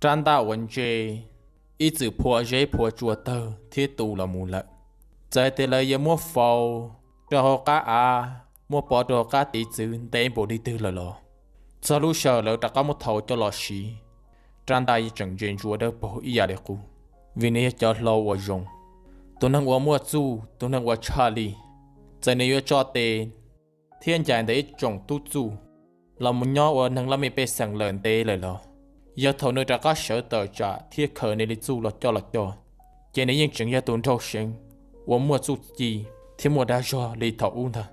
Rab ntaj uas ntse ib txwm phua zeb phua tsua tawg thiab tu los mus lawm. Txawm tias lawv yuav muab faus rau hauv qab av, muab pov rau hauv qab tiv txwv ntev npaum li twg lawm los, txog lub sij hawm lawv rov qab muab thau coj los siv, rab ntaj yeej tseem ntse ntsuav dawb paug ib yam li qub, vim nws yog cov hlau uas zoo. Tus neeg uas muaj txuj, tus neeg uas tshaj lij, txawm nws yuav tso tes thiab ncaim ntawm ib tsoom tub txuj los mus nyob ua neeg laj mej pej xeem lawm ntev lawm los, yog thaum nws rov qab sawv tawm tsam thiab khaws nws li txuj los coj los coj, ces nws yeej tseem yog tus nraug seev uas muaj txuj ci thiab muaj dag zog li thaum ub ntag.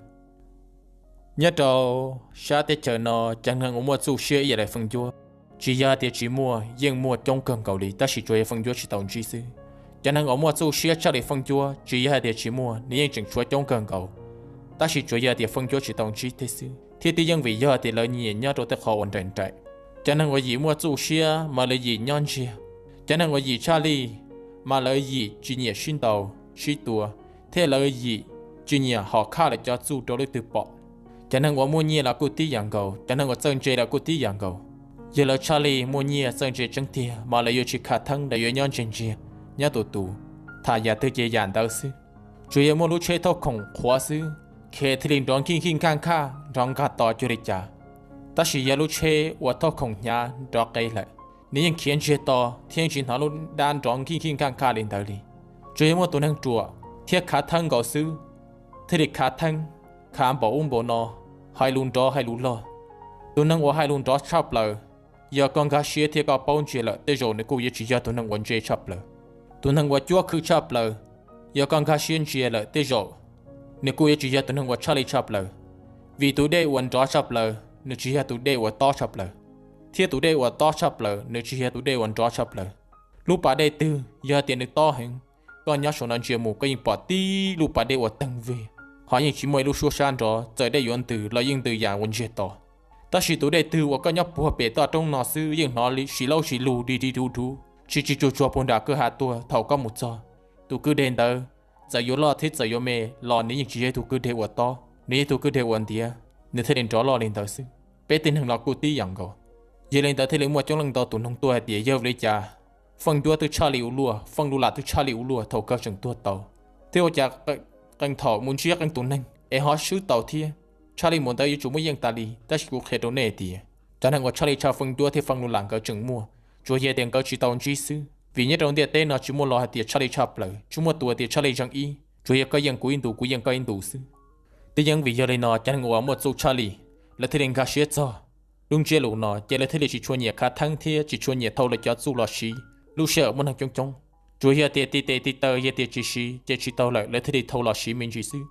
Nyob rau sab teb chaws no, cov neeg uas muaj txuj siab ib yam li feej ncuab, tsis yog hais tias tsis muaj, yeej muaj coob kawg nkaus li, tab sis tsuas yog feej ncuab tsis tau ntsib xwb. Cov neeg uas muaj txuj siab tshaj li feej ncuab, tsis yog hais tias tsis muaj, nws yeej tseem tshuav coob kawg nkaus, tab sis tsuas yog tias feej ncuab tsis tau ntsib thiab xwb. Thiab twb yeej vim yog tias lawv nyiam nyob rau tej qhov uas nraim nraim. Cov neeg uas yim muaj txuj siab mas lawv yim nyob ntsiag. Cov neeg uas yim tshaj lij mas lawv yim tsis nyiam sib ntaus sib tua, thiab lawv yim tsis nyiam hom khaj lawv cov txuj rau leej twg pom. Cov neeg uas muaj nyiaj los kuj tib yam nkaus, cov neeg uas txawj ntse los kuj tib yam nkaus. Yog lawv tshaj lij muaj nyiaj txawj ntse tseeb tiag mas lawv yuav tsis khav theeb, lawv yuav nyob ntsiag ntsiag nyob tus tus, tham yam twg ces yam ntawd xwb. Tsuas yog muaj lub tsheb thauj khoom qhuav xwb, khiav thiaj li nrov nkij nkij nkaj nkaj nrov nkag to cuag li cas. Tab sis yog lub tsheb uas thauj khoom hnyav nrov qe lawm, nws yeej khiav ntsiag to thiab tsis hnov lub dab nrov nkij nkij nkaj nkaj li ntawd li. Tsuas yog muaj tus neeg ruam thiab khav theeb nkaus xwb, thiaj li khav theeb, khav npaum ub npaum no, hais lus nrov hais lus log. Tus neeg uas hais lus nrov tshaj plaws, yog koj nkag siab thiab koj paub ntsia lawm tej zaum nws kuj yuav tsis yog tus neeg uas ntse tshaj plaws. Tus neeg uas cuab khwv tshaj plaws, yog koj nkag siab ntsia lawm tej zaum nws kuj yuav tsis yog tus neeg uas tshaj lij tshaj plaws. Vim tus dej uas nrov tshaj plaws nws tsis yog tus dej uas tob tshaj plaws, thiab tus dej uas tob tshaj plaws nws tsis yog tus dej uas nrov tshaj plaws. Lub pas dej twg yog tias nws tob heev, koj nyob saum no ntsia mus koj yeej pom tib lub pas dej uas teeg vwg, ho yeej tsis muaj ib lub suab sab nrov, txawm dej yuav ntws los yeej ntws yam uas ntsiag to. Tab sis tus dej twg uas koj nyob puag pem toj roob no xwb yeej hnov li sis laub sis lug dig dig dug dug, tsis tsis tsuag tsuag puag nram kwj ha tuaj thaum koj mus txog. Tus kwj deg ntawd txawm yuav loj thiab txawm yuav me los nws yeej tsis yog tus kwj deg uas tob, nws yog tus kwj deg uas ntiav, nws thiaj li nrov loj li ntawd xwb. Peb tib neeg los kuj tib yam nkaus. Yog li ntawd thiaj li muaj coob leej ntau tus noog tuaj hais tias yog vim li cas feej ncuab twb tshaj li ua luaj, feej lub lam twb tshaj li ua luaj thaum koj tseem tuag tau, thiab ua cas qee thaum mus ntsib qee tus neeg es ho swb tau thiab. Tshaj li mus ntawd yuav tsum muaj yeej tas li, tab sis kuv qhia rau nej tias cov neeg uas tshaj li tshaj feej ncuab thiab feej lub lam nkawd tseem muaj, tsuas yog tias nkawd tsis tau ntsib xwb. Vim nyob rau ntiaj teb no tsis muaj lo hais tias tshaj li tshaj plaws, tsis muaj tus tias tshaj li zeem ib, tsuas yog koj yeej kuv ib ntus kuv yeej koj ib ntus xwb. Twb yeej vim yog li no cov neeg uas muaj txuj tshaj li, lawv thiaj li nkag siab txog lub ntsiab lus no ces lawv thiaj li tsis tshua nyiam khav theeb thiab tsis tshua nyiam thau lawv cov txuj los siv lub sij hawm muaj neeg coob coob. Tsuas yog tias tib tes tib taw yog tias tsis siv ces tsis tau lawm lawv thiaj li thau los siv me ntsis xwb.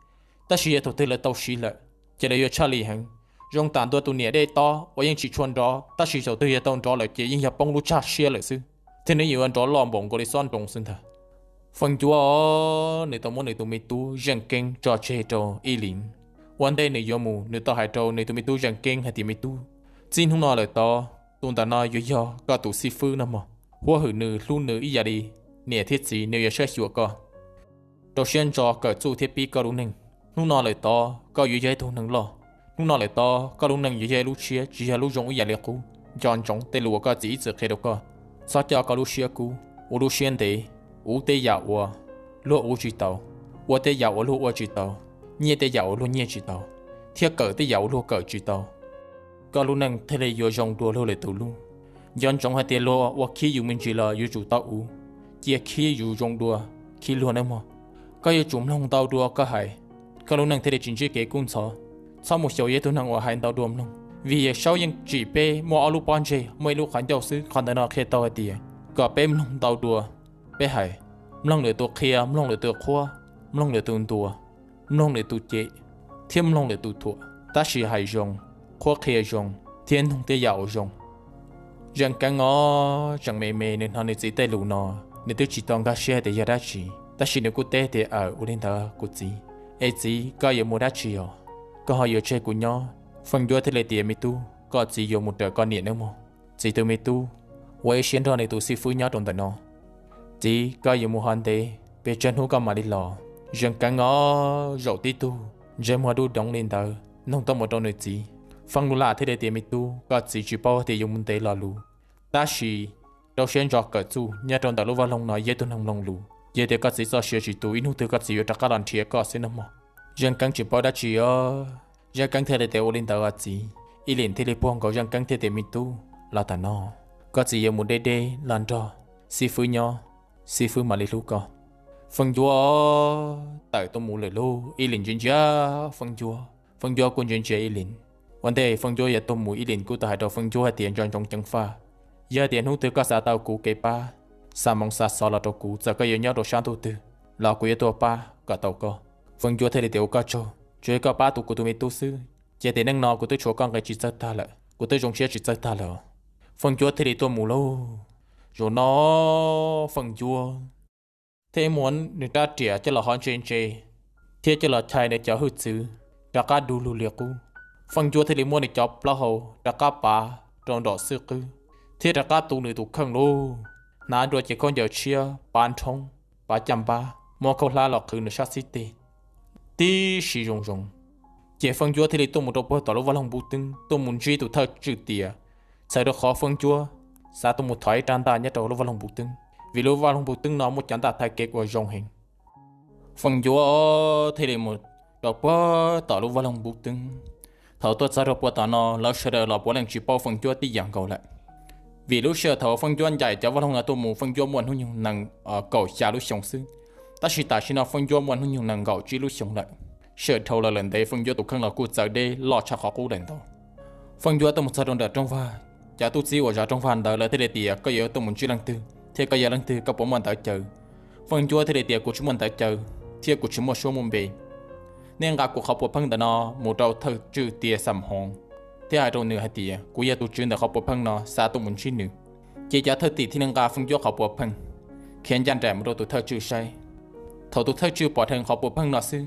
Tab sis yog thaum twg lawv tau siv lawm ces lawv yuav tshaj li heev. Zoo tam ntua tus niam dej tob uas yeej tsis tshua nrov, tab sis thaum twg yog tau nrov lawm ces yeej yog poob lub tsag siab lawm xwb, thiab nws yuav nrov loj npaum nkaus li xob nroos xwb ntag. Feej ncuab nws tau muab nws tus me tub Zeej Keeb tso tseg rau Ib Liv. Ua ntej nws yuav mus nws tau hais rau nws tus me tub Zeej Keeb hais tias, me tub, txij hnub no lawm tod tus ntawm no yuav yog koj tus xib fwb no mog. Huab hwm nws hlub nws ib yam li niam thiab txiv, nws yuav saib xyuas koj, rau siab ntso kawm txuj thiab pib koj lub neej. Hnub no lawm tod koj yuav yog ib tug neeg loj. Hnub no lawm tod koj lub neej yuav yog ib lub tshiab tsis yog lub zoo ib yam li qub. Nco ntsoov tej lus uas koj txiv ib txwm qhia rau koj, txhob coj koj lub siab kub, ua lub siab ntev, uv tej yam uas luag uv tsis tau, ua tej yam uas luag ua tsis tau, nyiaj tej yam uas luag nyiaj tsis tau, thiab kawm tej yam uas luag kawm tsis tau. Koj lub neej thiaj li yuav zoo dua luag lwm tus lub. Nco ntsoov hais tias luag ua khib yus me ntsis los yuav tsum tau uv, cia khib yus zoo dua khib luag nawb mog. Koj yuav tsum mloog ntau dua koj hais, koj lub neej thiaj li tsis ntsib kev kub ntxhov. Txhob mus xyaum yog ib tug neeg uas hais ntau dua mloog, vim Yawm Saub yeej tsim peb muaj ob lub pob ntseg, muaj ib lub qhov ncauj xwb, qhov ntawm no qhia tau hais tias kom peb mloog ntau dua peb hais, mloog lwm tus qhia, mloog lwm tus qhuab, mloog lwm tus ntuas, mloog lwm tus cem, thiab mloog lwm tus thuam, tab sis hais zoo, qhuab qhia zoo, thiab nug tej yam uas zoo. Zeem Keeb os, tseem me me nws hnov nws txiv tej lus no, nws twb tsis tau nkag siab hais tias yog dab tsi, tab sis nws kuj teb tias, aws, ua li ntawd kuv txiv. Es txiv, koj yuav mus dab tsi os? Koj ho yuav tseg kuv nyob? Feej Ncuab thiaj li tias, me tub, koj txiv yuav mus raws koj niam nawb mog. Txiv tus me tub, ua ib siab nrog nws tus xib fwb nyob rau ntawm no. Txiv, koj yuav mus ho ntev, pes tsawg hnub koj mam li los? Zeem Keeb os, zaum tib tug ntsej muag dub doov li ntawd nug tuaj mus rau nws txiv. Feej Lus Lam thiaj li tias, me tub, koj txiv tsis paub tias yuav mus ntev lo lus, tab sis rau siab ntso kawm txuj nyob rau ntawm lub vaj loog no, yog ib tug neeg mloog lus. Yog tias koj txiv txoj sia tsis tu, ib hnub twg koj txiv yuav rov qab los nrhiav koj xwb nawb mog. Zaj Keeb tsis paub dab tsi os. Zaj Keeb thiaj li tias, Ua li ntawd os txiv. Ib Lim thiaj li puag nkaus Zaj Keeb thiab tias, Me tub, los tam no koj txiv yuav mus deb deb los nrog xib fwb nyob, xib fwb mam li hlub koj. Feej Ncuab tawm tuaj mus lawm lauj. Ib Lim ntsia ntsia Feej Ncuab, Feej Ncuab kuj ntsia ntsia Ib Lim. Ua ntej Feej Ncuab yuav tuaj mus, Ib Lim kuj tau hais rau Feej Ncuab hais tias, Nco ntsoov ceev faj, yog tias hnub twg koj xav tau kuv kev pab, xa moo xa xov los rau kuv, txawm koj yuav nyob rau sab ntuj twg los kuv yuav tuaj pab kom tau koj. Feej Ncuab thiaj li tias, Ua koj tsaug, tsuas yog koj pab tau kuv tus me tub xwb, ces tiam neej no kuv twb tshuav koj nqi tsis txawj tag lawm, kuv twb zoo siab tsis txawj tag lawm. Feej Ncuab thiaj li tuaj mus lauj. Zaum no Feej Ncuab thiaj muab nws rab riam coj los hov ntse ntse, thiab coj los chais nws cov hwj txwv rov qab du lug li qub. Feej Ncuab thiaj li muab nws cov plaub hau rov qab pav rau nraum xwb qwb, thiab rov qab tu nws tus kheej lauj. Hnav nrua cev khaub ncaws tshiab, pav nrhoob, pav caj npab, muab khaub hlab los qhwv nws sab xib teg tib si zoo zoo. Ces Feej Ncuab thiaj li tuaj mus rau puag tom lub vaj loog npub teeb, tuaj mus ntsib tus thawj tswj tias, txhawm rau qhov Feej Ncuab xav tuaj mus thov ib rab ntaj nyob rau lub vaj loog npub teeb, vim lub vaj loog npub teeb no muaj cov ntaj thaiv kev uas zoo heev. Feej Ncuab thiaj li mus rau puag tom lub vaj loog npub teeb. Thaum tuaj txog rau puag tom no, lawv sawv daws los puav leej tsis paub Feej Ncuab tib yam nkaus lawm. Vim lub sij hawm thaum Feej Ncuab ncaim cov vaj loog no tuaj mus, Feej Ncuab muaj hnub nyoog nees kaum xya lub xyoo xwb, tab sis tam sim no Feej Ncuab muaj hnub nyoog nees nkaum tsib lub xyoo lawm. Sij hawm dhau los lawm ntev, Feej Ncuab tus kheej los kuj txawv deb loj tshaj qhov qub lawm ntau. Feej Ncuab tuaj mus txog rau nram rooj vag, cov tub txib uas zov rooj vag ntawd lawv thiaj li tias, Koj yuav tuaj mus ntsib leej twg, thiab koj yog leej twg, koj puas muaj ntawv caw? Feej Ncuab thiaj li tias, Kuv tsis muaj ntawv caw, thiab kuv tsis muaj suab muaj npe. Nej nqa kuv qhov puav pheej ntawm no mus rau thawj tswj tias Xam Hoov, thiab hais rau nws hais tias kuv yog tus tswv ntawm qhov puav pheej no, xav tuaj mus ntsib nws. Ces cov thawj tim thiaj li nqa Feej Ncuab qhov puav pheej khiav ncaj nraim mus rau tus thawj tswj saib. Thaum tus thawj tswj pom dheev qhov puav pheej no xwb,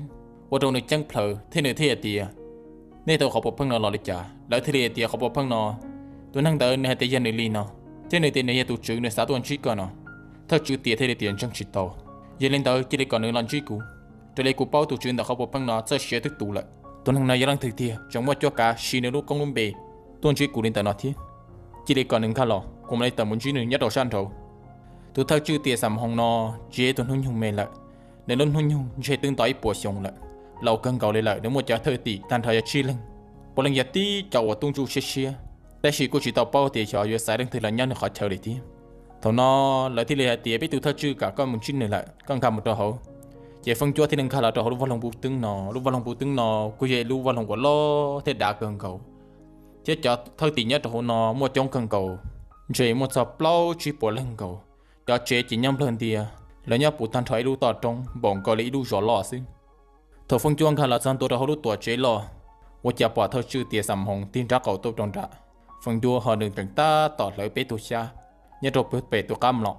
ua rau nws ceeb plhaws thiab nws thiaj hais tias, Nej tau qhov puav pheej no los li cas? Lawv thiaj li hais tias, Qhov puav pheej no, tus neeg ntawd nws hais tias yog nws li no, thiab nws tias nws yog tus tswv, nws xav tuaj ntsib koj no. Thawj tswj tias thiaj li tias, Ntseeg tsis tau. Yog li ntawd cia li kom nws los ntsib kuv, raws li kuv paub tus tswv ntawm qhov puav pheej no txoj sia twb tu lawm. Tus neeg no yog leej twg tiag, tseem muaj cuab kav siv nws lub koob lub npe tuaj ntsib kuv li ntawm no thiab? Cia li kom nws nkag los, kuv mam li tawm mus ntsib nws nyob rau sab nraud. Tus thawj tswj tias Xam Hoov no tsis yog ib tug hnub nyoog me lawm, nws lub hnub nyoog ntshe twb nto ib puas xyoo lawm, laus kawg nkaus li lawm. Nws muaj cov thawj tim tag nrho yog tsib leeg, puav leej yog tib cov uas tub ntsuj siab siab, tab sis kuj tsis tau paub tias xyov yuav xaiv leej twg los nyob nws qhov chaw li thiab. Thaum no lawv thiaj li hais tias, Peb tus thawj tswj kam koj mus ntsib nws lawm, koj nkag mus rau hauv. Ces Feej Ncuab thiaj li nkag los rau hauv lub vaj loog npub teeb no. Lub vaj loog npub teeb no kuj yog ib lub vaj loog uas loj thiab dav kawg nkaus, thiab cov thawj tim nyob rau hauv no muaj coob kawg nkaus, ntshe muaj txog plaub tsib puas leej nkaus. Cov tsev ces nyob nplawg ntias, lawv nyob puv tag nrho ib lub toj roob npaum nkaus li ib lub zos loj xwb. Thaum Feej Ncuab nkag los txog ntua rau hauv lub tuam tsev loj, ua cas pom thawj tswj tias Xam Hoov tig nraub qaum tuaj rau nram Feej Ncuab, ho nws tseem tab tom hlawv peb tug xyab nyob rau pem tus qab mlom.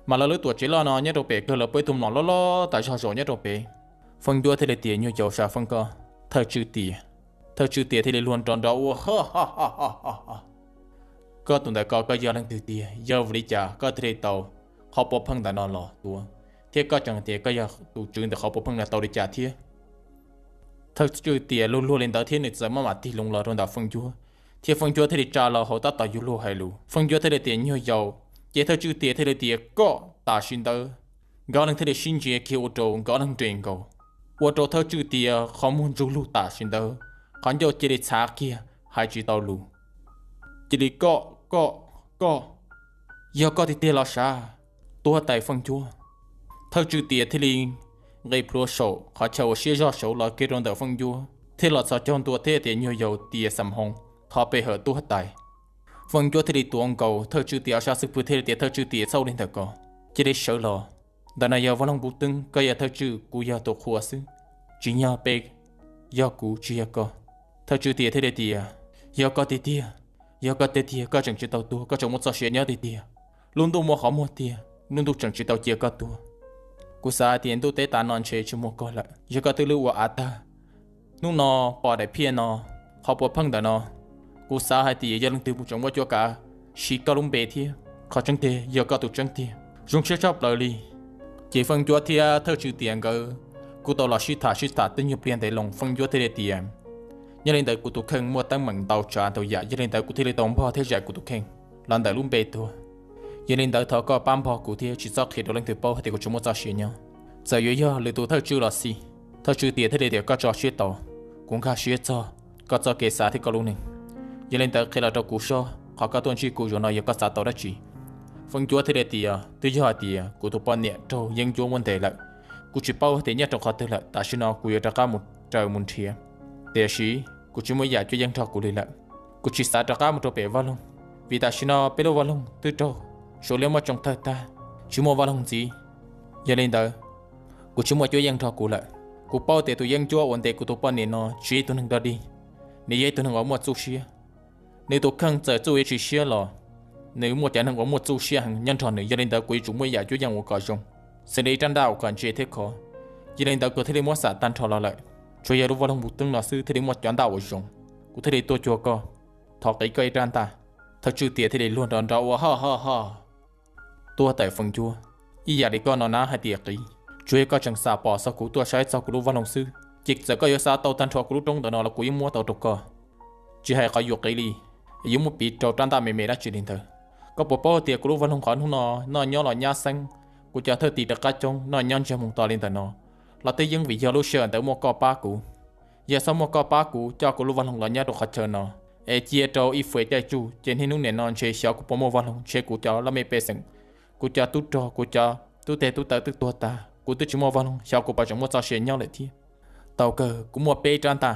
Mas lawv lub tuam tsev loj no nyob rau pem kawg, lawv peb tug mlom loj loj tas zog zaum nyob rau pem. Feej Ncuab thiaj li tias, Nyuag yaus, xav feem koj, thawj tswj tias. Thawj tswj tias thiaj li luag nrov nrov ua, Koj tus ntawm ko koj yog leej twg tiag? Yog vim li cas koj thiaj li tau qhov puav pheej ntawm no los tuav, thiab koj tseem tias koj yog tus tswv ntawm qhov puav pheej no tau li cas thiab? Thawj tswj tias luag luag li ntawd thiab nws txawm maj mam tig loo los rau ntawm Feej Ncuab, thiab Feej Ncuab thiaj li tsa los hauv tab tom yuav luag hais lus. Feej Ncuab thiaj li tias, Nyuag yaus. Ces thawj tswj tias thiaj li tias, Koj! Tam sim ntawd nkawd ob leeg thiaj li sib ntsia kiag ua rau nkawd ob leeg nres nkaus, ua rau thawj tswj tias qhov muag ntsug lug tam sim ntawd, qhov ncauj cia li txhav kiag hais tsis tau lus. Cia li, Koj, koj, koj, yog koj tiag tiag los sav? Tuag tais Feej Ncuab. Thawj tswj tias thiaj li nqis plhuav saum qhov chaw uas siab zog saud los kiag rau ntawm Feej Ncuab, thiab los txhos caug ntua thiab tias, Nyuag yaus, tias Xam Hoov, thov pe hawm tuag tais. Feej Ncuab thiaj li tuav nkaus thawj tswj tias ob sab xub pwg thiab tias, Thawj tswj tias, txhob ua li ntawd ko, cia li sawv los. Ntawm no yog vaj loog npub teeb, koj yog thawj tswj, kuv yog tus qhua xwb, tsis yog peb, yog kuv tsis yog koj. Thawj tswj tias thiaj li tias, Yog koj tiag tiag, yog koj tiag tiag, koj tseem tsis tau tuag, koj tseem muaj txoj sia nyob tiag tiag. Lub ntuj muaj qhov muag tiag, lub ntuj tseem tsis tau cia koj tuag. Kuv xav hais tias ntuj teb tas no ntshe tsis muaj koj lawm, yog koj twb lub ua av tag. Hnub no pom daim phiaj no, qhov puav pheej ntawm no, kuv xav hais tias yog leej twg tseem muaj cuab kav siv koj lub npe thiab. Qhov tseeb tiag yog koj tus tseeb tiag, zoo siab tshaj plaws li. Ces Feej Ncuab thiab thawj tswj tias nkawd kuj tau los sib tham sib tham twb nyuag pliag ntev loo, Feej Ncuab thiaj li tias, Yog li ntawd kuv tus kheej muaj teeb meem ntau tsav ntau yam, yog li ntawd kuv thiaj li tau npog thiab zais kuv tus kheej los ntawm lub npe tuag. Yog li ntawd thov koj pab npog kuv thiab tsis txhob qhia rau leej twg paub hais tias kuv tseem muaj txoj sia nyob. Txawm yuav yog lwm tus thawj tswj los xij, thawj tswj tias thiaj li tias koj tso siab tau, kuv nkag siab txog koj txoj kev xav thiab koj lub neej. Yog li ntawd qhia los rau kuv saib qhov koj tuaj ntsib kuv zaum no yog koj xav tau dab tsi. Feem Ncuab thiaj li tias twb yog hais tias kuv tus poj niam raug yeeb ncuab muab ntes lawm, kuv tsis paub tias nyob rau qhov twg lawm, tam sim no kuv yuav rov qab mus raws mus nrhiav, tiam sis kuv tsis muaj ib yam cuab yeej nrog kuv li lawm. Kuv tsis xav rov qab mus rau pem vaj loog, vim tam sim no peb lub vaj loog twb raug Suav liab muab tsoo thawj tag, tsis muaj vaj loog ntxiv. Yog li ntawd, kuv tsis muaj cuab yeej nrog kuv lawm. Kuv paub tias tus yeeb ncuab uas ntes kuv tus poj niam no tsis yog ib tug neeg dog dig, nws yog ib tug neeg uas muaj txuj siab. Nws tus kheej txawm txuj yuav tsis siab los nws muaj cov neeg uas muaj txuj siab heev nyob nrog nws, yog li ntawd kuv yuav tsum muaj ib yam cuab yeej uas kom zoo, xws li ib rab ntaj uas kom ntse thiab khov. Yog li ntawd kuv thiaj li muab xam tag nrho los lawm, tsuas yog lub vaj loog npus teeb no xwb thiaj li muaj cov ntaj uas zoo. Kuv thiaj li tuaj cuag koj, thov qiv koj ib rab ntaj. Thawj tswj tias thiaj li luag nrov nrov ua ho ho ho tuaj tawm Feem Ncuab. Ib yam li koj no na hais tias qiv, tsuas yog koj tseem xam pom txog kuv tuaj saib txog kuv lub vaj loog xwb, ces txawm koj yuav xa tau tag nrho kuv lub roob ntawm no los kuv yeej muab tau rau koj. Tsis hais qhov yus qiv li, yuav muab piv rau rab ntaj me me dab tsi li ntawd. Koj puas paub tias kuv lub vaj loog qhov hnub no noj nyob los nyab xeeb, kuv cov thwj tim rov qab coob noj nyob ntsiag mus to li ntawm no, los twb yeej vim yog lub sij hawm ntawd muaj koj pab kuv. Yog txhob muaj koj pab kuv coj kuv lub vaj loog los nyob rau qhov chaw no, es cia rau ib fem caij tsuj ces niaj hnub nim no ntshe xyov kuv puas muaj vaj loog, ntshe kuv cov laj mej pej xeem, kuv cov tub rog, kuv cov tub teg tub taw twb tuag tag, kuv twb tsis muaj vaj loog, xyov kuv puas tseem muaj txoj sia nyob lawm thiab. Tau kawg kuv muaj peb rab ntaj,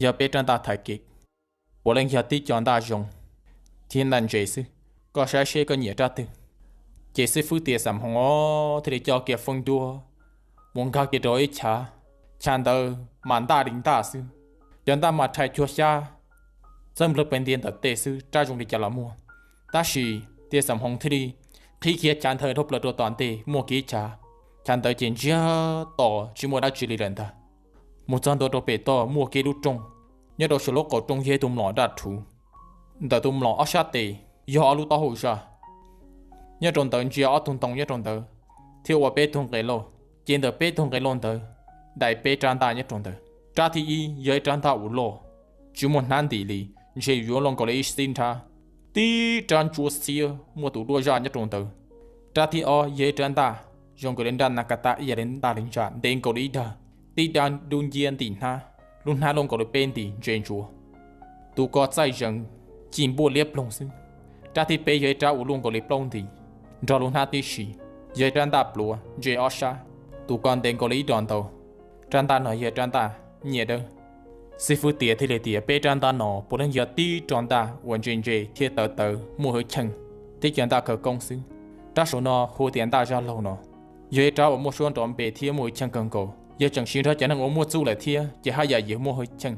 yog peb rab ntaj thaiv kev, puav leej yog tib co ntaj zoo thiab ntaj ntse xwb. Koj saib seb koj nyiam rab twg. Ces xib fwb tias Xam Hoo os thiaj li coj kiag Feem Ncuab mus nkag kiag rau ib chav, chav ntawd mas ntaj li ntaj xwb, cov ntaj mas rhais cuag xyab txawb nplawg pes ntia ntawm tej xwb, rab zoo li cas los muaj. Tab sis tias Xam Hoo thiaj li qhib kiag chav ntawd dhau plaws rau tom ntej muaj kiag ib chav, chav ntawd ces ntsiag to tsis muaj dab tsi li lawm ntag. Mus txog ntua rau pem toj muaj kiag lub rooj, nyob rau saum lub qaum rooj yog ib tug mlom daj rhuv, ntawm tus mlom ob sab tes yog ob lub taub hau zaj. Nyob rau ntawd ntsia ob tug ntoo nyob rau ntawd thiab ua peb tug nqe lauj, ces ntawm peb tug nqe lauj ntawd dai peb rab ntaj nyob rau ntawd. Rab thib ib yog ib rab ntaj uas loj, tsis muaj hnab ntim li, ntshe yuav luaj nkaus li ib xib nrab, tib rab ntsuab xiab muaj tus duab zaj nyob rau ntawd. Rab thib ob yog ib rab ntaj zoo nkaus li ntaj nas kas tas ib yam li ntaj li ntsa ntev nkaus li ib dag, tib rab dub nciab ntim hnab, lub hnab luaj nkaus li peb nti ntse ntsuav, tus ko txaij zees ci npuaj liab ploog xwb. Rab thib peb yog ib rab uas luaj nkaus li plaub nti, nrog lub hnab tib si, yog ib rab ntaj pluav ntse ob sab, tus ko ntev nkaus li ib dos ntau. Rab ntaj no yog rab ntaj nyiaj dawb. Xib fwb tias thiaj li tias peb rab ntaj no puav leej yog tib rab ntaj uas ntse ntse thiab tawv tawv muaj hwj chim, tib co ntaj khawv koob xwb. Rab saum no hu tias ntaj zaj laug no, yog ib rab uas muaj suab nrov npe thiab muaj hwj chim kawg nkaus, yog tseem siv nrog cov neeg uas muaj txuj lawm thiab ces haj yam yuav muaj hwj chim.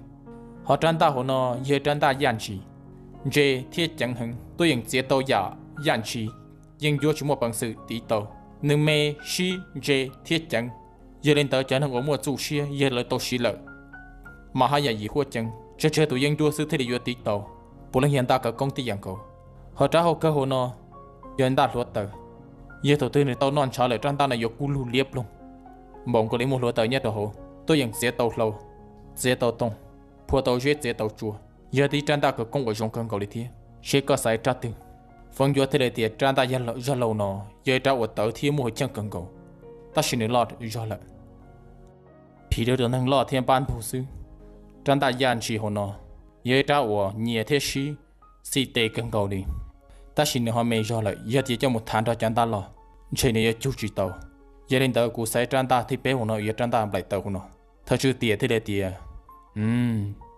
Ho rab ntaj hauv no yog rab ntaj yaj ntshis, ntse thiab ceev heev, tuaj yeem txiav tau yam yaj ntshis yeej yuav tsis muaj peev xwm tiv tau. Nws me, sib, ntse thiab ceev, yog li ntawd cov neeg uas muaj txuj siab yog lawv tau siv lawm mas haj yam yim huab ceev, tsawg tsawg tus yeeb ncuab xwb thiaj li yuav tiv tau. Puav leej yog ntaj khawv koob tib yam nkaus. Ho rab hauv kawg hauv no yog ntaj hluav taws, yog thaum twg nws tau noj ntshav lawm rab ntaj no yuav kub lug liab ploog, npaum nkaus li muaj hluav taws nyob rau hauv, tuaj yeem txiav tau hlau, txiav tau tooj, phua tau zeb txiav tau tsua. Yog tib rab ntaj khawv koob uas zoo kawg nkaus li thiab. Seb koj xaiv rab twg? Feeb Ncuab thiaj li tias rab ntaj zaj laug no yog ib rab uas tawv thiab muaj hwj chim kawg nkaus, tab sis nws loj zog lawm. Phim rau tus neeg loj thiab npab ntug xwb. Rab ntaj yaj ntshis hauv no yog ib rab uas nyias thiab sib xij tes kawg nkaus li, tab sis nws ho me zog lawm, yog tias coj mus thav nrog cov ntaj loj ntshe nws yuav cug tsis tau. Yog li ntawd kuv xaiv rab ntaj thib peb hauv no, yog rab ntaj nplaim taws hauv no. Thawj tswj tias thiaj li tias,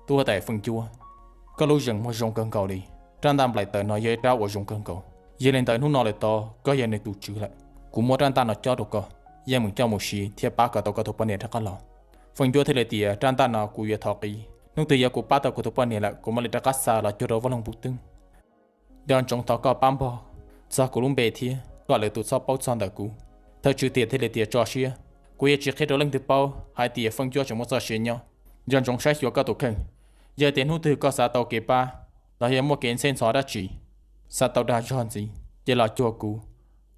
tub huab tais Feeb Ncuab, koj lub zeem muag zoo kawg nkaus li. Rab ntaj nplaim taws no yog ib rab uas zoo kawg nkaus, yog li ntawd hnub no lawm tod koj yog nws tus tswv lawm. Kuv muab rab ntaj no cob rau koj, yeej meem coj mus siv thiab pab kom tau koj tus poj niam rov qab los. Feeb Ncuab thiaj li tias rab ntaj no kuv yuav thov qi, hnub twg yog kuv pab tau kuv tus poj niam lawm kuv mam li rov qab xa los cuag rau vaj loog npus twb. Nco ntsoov thov koj pab npog txog kuv lub npe thiab kom lwm tus txhob paub txog ntawm kuv. Thawj tswj tias thiaj li tias tso siab, kuv yuav tsis qhia rau leej twg paub hais tias Feeb Ncuab tseem muaj txoj sia nyob. Nco ntsoov saib xyuas koj tus kheej, yog tias hnub twg koj xav tau kev pab los yog muaj kev ntxheb ntxhov dab tsi, xav tau dag zog ntxiv ces los cuag kuv.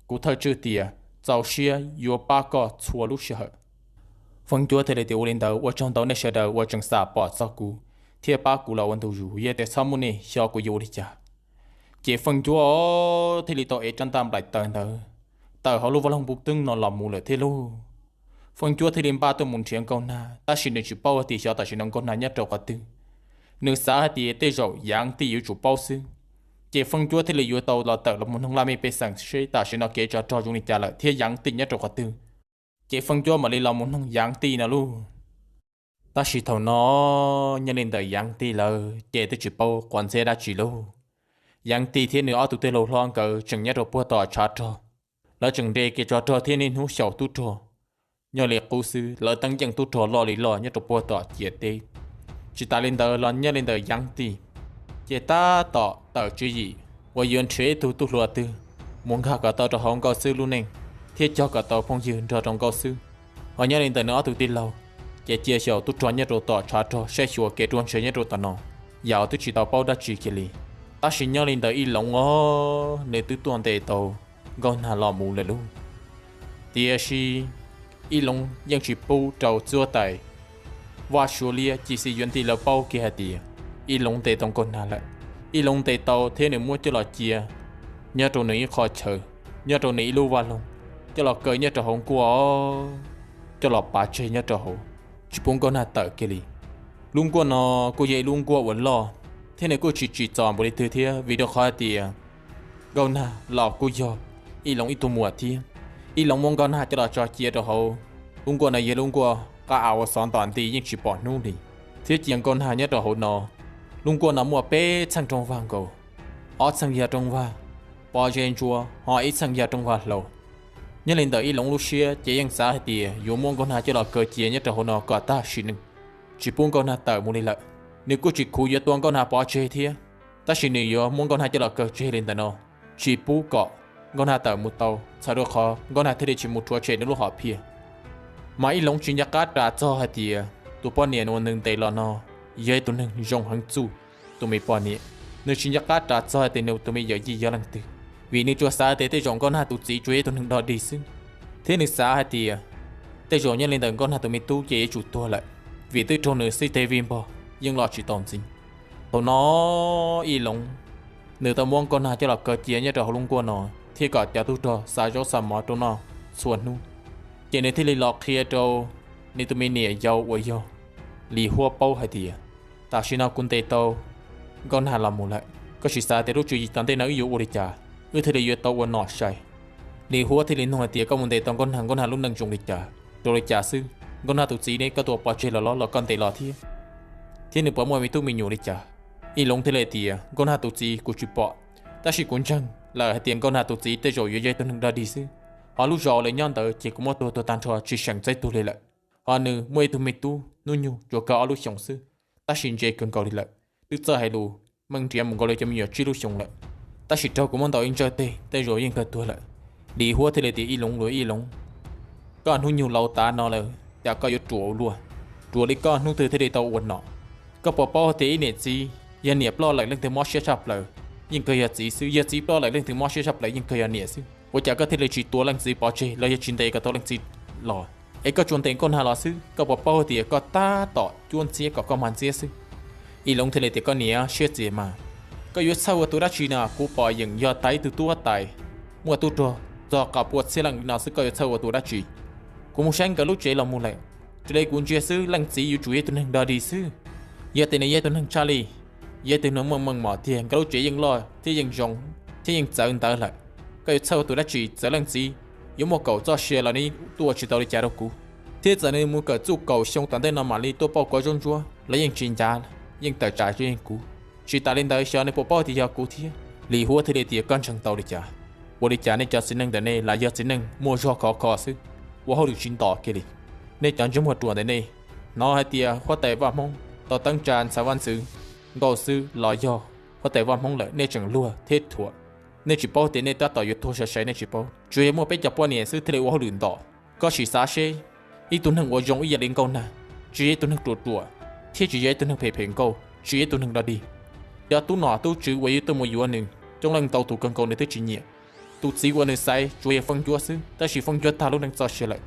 Kuv thawj tswj tias txaus siab yuav pab koj txhua lub sij hawm. Feeb Ncuab thiaj li tias ua li ntawd, ua tsaug ntau nej sawv daws uas tseem xam pom txog kuv thiab pab kuv los ua ntu zus, yog tias txhob muaj nej xyov kuv yuav ua li cas. Ces Feej Ncuab thiaj li tau ev rab ntaj nplaim taws ntawd tawm hauv lub vaj loog npub teeb no los mus lawm thiab lauj. Feej Ncuab thiaj li npaj tuaj mus nrhiav Nkauj Nag, tab sis nws tsis paub tias xyov tam sim no Nkauj Nag nyob rau qhov twg. Nws xav hais tias tej zaum Yaav Tij yuav tsum paub xwb. Ces Feej Ncuab thiaj li yuav tau los tawm los mus noog laj mej pej xeem seb tam sim no kev tsov rog zoo li cas lawm thiab Yaav Tij nyob rau qhov twg. Ces Feej Ncuab mam li los mus noog Yaav Tij no lauj. Tab sis thaum no nyob li ntawm Yaav Tij lawv ces twb tsis paub quav ntxhiab dab tsi lauj. Yaav Tij thiab nws ob tug tij laug hlob nkawd tseem nyob rau puag tom tshav rog, lawv tseem nres kev tsov rog thiab niaj hnub xyaum tub rog. Nyob li qub xwb lawv teeb yeej tub rog loj li loj nyob rau puag tom ciam teb. Tsis tas li ntawd los nyob li ntawm Yaav Tij ces tab tom tawm tswv yim uas yuav nrhiav ib tug tub hluas twg mus nkag kom tau rau hauv Nkauj Xwb lub neej thiab cog kom tau phooj ywg nrog rau Nkauj Xwb. Ho nyob li ntawm nws ob tug tij laug ces cia xyaum tub rog nyob rau tom tshav rog saib xyuas kev ruaj ntseg nyob rau tom no, yam twb tsis tau paub dab tsi kiag li. Tab sis nyob li ntawm Ib Loov os, nws twb tuaj ntes tau Nkauj Nag los mus lawm lauj. Tiam sis Ib Loov yeej tsis pub rau Txuab Tais, Vaj Suav Liab, Ci Xis Yuav Ntij lawv paub kiag hais tias Ib Loov ntes tau Nkauj Nag lawm. Ib Loov ntes tau thiab nws muab coj los cia nyob rau nws ib qho chaw, nyob rau nws ib lub vaj loog, coj los kaw nyob rau hauv nkuaj, coj los pav tseg nyob rau hauv, tsis pub Nkauj Nag tawm kiag li. Lub nkuaj no kuj yog ib lub nkuaj uas loj thiab nws kuj tsis tsim txom npaum li twg thiab, vim rau qhov hais tias Nkauj Nag los kuj yog Ib Loov ib tug muam thiab. Ib Loov muab Nkauj Nag coj los tso cia rau hauv lub nkuaj no, yog lub nkuaj qab av uas xov ntom nti yeej tsis pom hnub li, thiab cia Nkauj Nag nyob rau hauv no. Lub nkuaj no muaj peb txheej rooj vag nkaus, ob txheej yog rooj vag pov zeb ntsuab, ho ib txheej yog rooj vag hlau. Nyob li ntawm Ib Loov lub siab ces yeej xav hais tias yuav muab Nkauj Nag coj los kaw cia nyob rau hauv no kom tag sim neej, tsis pub Nkauj Nag tawm mus li lawm. Nws kuj tsis khuv yuav tua Nkauj Nag pov tseg thiab, tab sis nws yuav muab Nkauj Nag coj los kaw tseg li ntawm no, tsis pub kom Nkauj Nag tawm mus tau, txhawm rau qhov Nkauj Nag thiaj li tsis mus rhuav tshem nws lub hom phiaj. Mas Ib Loov tsis nco qab ras txog hais tias tus poj niam uas nws ntes los no yog ib tug neeg zoo heev txuj. Tus me poj niam, nws tsis nco qab ras txog hais tias nws tus me yawm yij yog leej twg, vim nws tsuas xav tias tej zaum Nkauj Nag tus txiv tsuas yog ib tug neeg dog dig xwb, thiab nws xav hais tias tej zaum nyob li ntawm Nkauj Nag tus me tub ces yuav tsum tuag lawm, vim twb raug nws xib teg vij npog yeej los tsis tau ntxiv. Thaum no Ib Loov nws tau muab Nkauj Nag coj los kaw cia nyob rau hauv lub nkuaj no, thiab kom cov tub rog xa zaub xa mov rau noj txhua hnub. Ces nws thiaj li los qhia rau nws tus me niam yau uas yog Lis Huab paub hais tias tam sim no kuv ntes tau Nkauj Nag los mus lawm, koj sim xav tias lub tswv yim tom ntej no wb yuav ua li cas, wb thiaj li yuav tau ua nom sai. Lis Huab thiaj li nug hais tias koj mus ntes tau Nkauj Nag, Nkauj Nag lub neej zoo li cas, zoo li cas xwb? Nkauj Nag tus txiv ne koj tua pov tseg los los los koj ntes los thiab, thiab nws puas muaj me tub me nyuam li cas? Ib Loov thiaj li tias Nkauj Nag tus txiv kuv tsis pom, tab sis kuv ntseeg lawm hais tias Nkauj Nag tus txiv tej zaum yuav yog ib tug neeg dog dig xwb. Ho lub zos lawv nyob ntawd ces kuv muab tua tuag tag nrho tsis seem txawj tuag li lawm. Ho nws muaj ib tug me tub hnub nyoog tsuas kawg ob lub xyoos xwb, tab sis ntse kawg nkaus li lawm, twb txawj hais lus, meej nriav mus nkaus li cov me nyuam tsib lub xyoos lawm. Tab sis raug kuv muab ntaus ib ntsawj teg tej zaum yeej kawg tuag lawm. Lis Huab thiaj li tias Ib Loov, Ib Loov, koj hnub nyoog laus tas no lawm cas koj yuav ruam ua luaj, ruam li koj hnub twg thiaj li tau ua nom? Koj puas paub tias ib niam txiv yog niam ploj lawm leej twg mob siab tshaj plaws yeej kawg yog txiv xwb, yog txiv ploj lawm leej twg mob siab tshaj plaws yeej kawg yog niam xwb. Ua cas koj thiaj li tsis tua leej txiv pov tseg los yog tsis ntes kom tau leej txiv los, es koj tsuas ntes Nkauj Nag los xwb? Koj puas paub tias koj tab tom cuab ntxiab kom koj mag ntxiab xwb. Ib Loov thiaj li tias koj niam siab txias mas, koj yuav txhawj ua tus dab tsi no? Kuv pom yeem yog tag ib tug tub huab tais muaj tub rog txog qas pua txhiab leej li no xwb, koj yuav txhawj ua tus dab tsi? Kuv mus saib nkawd lub tsev los mus lawm, raws li kuv ntsia xwb leej txiv yuav tsum yog ib tug neeg dog dig xwb. Yog tias nws yog ib tug neeg tshaj lij, yog ib tug neeg muaj meej mom tiag, nkawd lub tsev yeej loj thiab yeej zoo thiab yeej txawv ntawv lawm, koj yuav txhawj ua tus dab tsi? Txawm leej txiv yuav muaj kaum txoj sia los nws tuaj tsis tau li cas rau kuv, thiab txawm nws mus kawm txuj kaum xyoo tom ntej no mam li tuaj pauj kua zaub ntsuab los yeej tsis ncav, yeej tawm tsam tsis yeej kuv. Tsis tas li ntawd xyov nws puas paub tias yog kuv thiab. Lis Huab thiaj li tias koj ntseeg tau li cas? Ua li cas nej cov txiv neej ntawm nej lam yog txiv neej muaj zog khov kho xwb, ua hauj lwm tsis ntom kiag li? Nej cov ntsej muag ruam ntawm nej, hnov hais tias huab tais Vaj Hmoob tau teeb tsa ntxhais Vaj Ntxwv Nkauj Xwb los yog huab tais Vaj Hmoob lawm nej tseem luag thiab thuam. Nej tsis paub tias nej tab tom yuav tuag sai sai, nej tsis paub, tsuas yog muaj peb cov poj niam xwb thiaj li ua hauj lwm ntom. Koj sim xav seb, ib tug neeg uas zoo ib yam li Nkauj Nag, tsis yog ib tug neeg ruam ruam, thiab tsis yog ib tug neeg phem phem nkauj, tsis yog ib tug neeg dog dig. Cov tub nom tub tswv uas yuav tuaj mus yuav nws, coob leej ntau tus kawg nkaus nws twb tsis nyiam. Tus txiv uas nws xaiv tsuas yog Feej Ncuab xwb, tab sis Feej Ncuab tag lub neej txoj sia lawm.